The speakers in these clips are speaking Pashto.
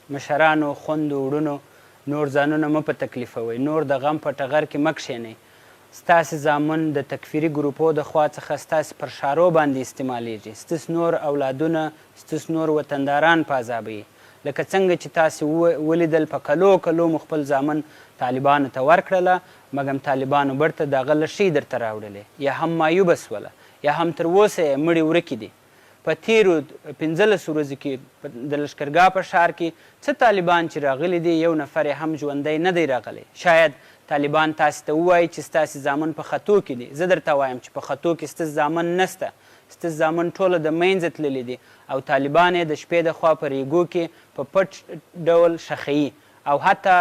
مشرانو، خوندو، وړونو نور ځانونه مه په تکلیفوئ، نور د غم په ټغر کې مه کښېنئ، ستاسې زامن د تکفیري ګروپو د خوا څخه ستاسې پر ښارو باندې استعمالیږي، ستس نور اولادونه، ستس نور وطنداران په عذابوي، لکه څنګه چې تاسې ولیدل په کلو کلو مو خپل زامن طالبانو ته ورکړله، مګم طالبانو برته د هغه لښۍ درته راوړلې، یا هم معیوبه شوله، یا هم تر اوسه یې مړي ورکې دي. په تېرو 15 ورځو کې د لښکرګاه په ښار کې څه طالبان چې راغلي دي، یو نفر یې هم ژوندی نه دی راغلی. شاید طالبان تاسې ته ووايي چې ستاسې زامن په ختو کې دي، زه درته وایم چې په ختو کې ستس زامن نشته، ستس زامن ټوله د مینځه تللي دي او طالبان یې د شپې د خوا په ریګو کې په پټ ډول ښخوي او حتی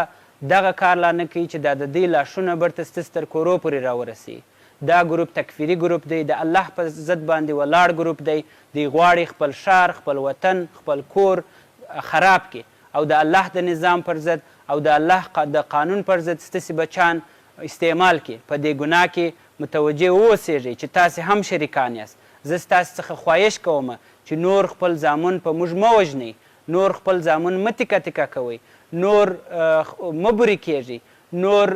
دغه کار لا نه کوي چې دا د دوی لاشونه برته ستس تر کورو پورې راورسوي. دا ګروپ تکفیري ګروپ دی، د الله په ضد باندې ولاړ ګروپ دی، دوی غواړي خپل ښار، خپل وطن، خپل کور خراب کړي او د الله د نظام پر ضد او د الله د قانون پر ضد ستاسې بچان استعمال کړي. په دې ګناه کې متوجه واوسېږئ چې تاسې هم شریکان یاست. زه ستاسې څخه خواهش کوم چې نور خپل زامن په موږ مه وژنئ، نور خپل زامن مه تیکه تیکه کوئ، نور مه بوري کېږئ، نور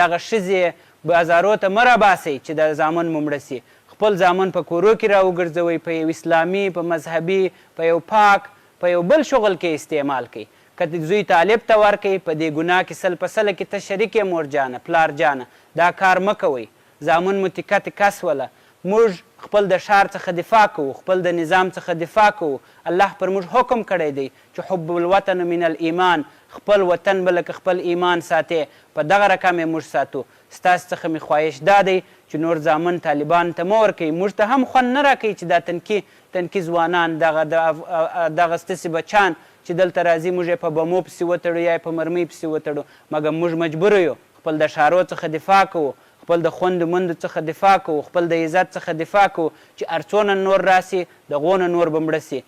دغه ښځې بازارو ته مه راباسئ چې دا زامن مو مړه شي. خپل زامن په کورو کې راوګرځوئ، په یو اسلامي، په مذهبي، په یو پاک، په یو بل شغل کې استعمال کړئ. که دې زوی طالب ته ورکړئ، په دې ګناه کې سل په سله کې ته شریک یې مور جانه، پلار جانه، دا کار مه کوئ. زامن مو تیکه تیکه شوله. موږ خپل د ښار څخه دفاع کوو، خپل د نظام څخه دفاع کوو. الله پر موږ حکم کړی دی چې حب الوطن من الایمان، خپل وطن به لکه خپل ایمان ساتې، په دغه رقم یې موږ ساتو. ستاسې څخه مې خواهش دا دی چې نور زامن طالبانو ته مه ورکوئ، موږ ته هم خوند نه راکوي چې دا تنکي تنکي ځوانان، دغه دغه ستاسې بچان چې دلته راځي موږ یې په بمو پسې وتړو یا یې په مرمۍ پسې وتړو، مګر موږ مجبور یو، خپل د ښارو څخه دفاع کوو، خپل د خوندو مندو څخه دفاع کوو، خپل د عزت څخه دفاع کوو چې ارڅونه نور راسي د غو نه نور به مړه سي.